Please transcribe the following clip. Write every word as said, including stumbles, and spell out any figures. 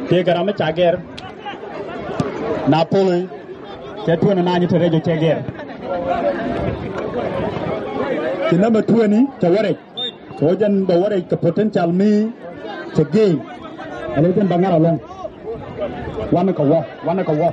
Tëëkɛ ram mi ca gɛr. Na pol cɛ tueni na nyi te rɛc cɛ gɛr. Ci namba tueni cɛ wä rɛc. Kɛ wä jɛn bɛ wä rɛc kɛ potential mi cɛ gee. Ɛn wä jɛn bɛ ŋa̱r alɔŋ. Wanɛ kɛ wä, wanɛ kɛ wä.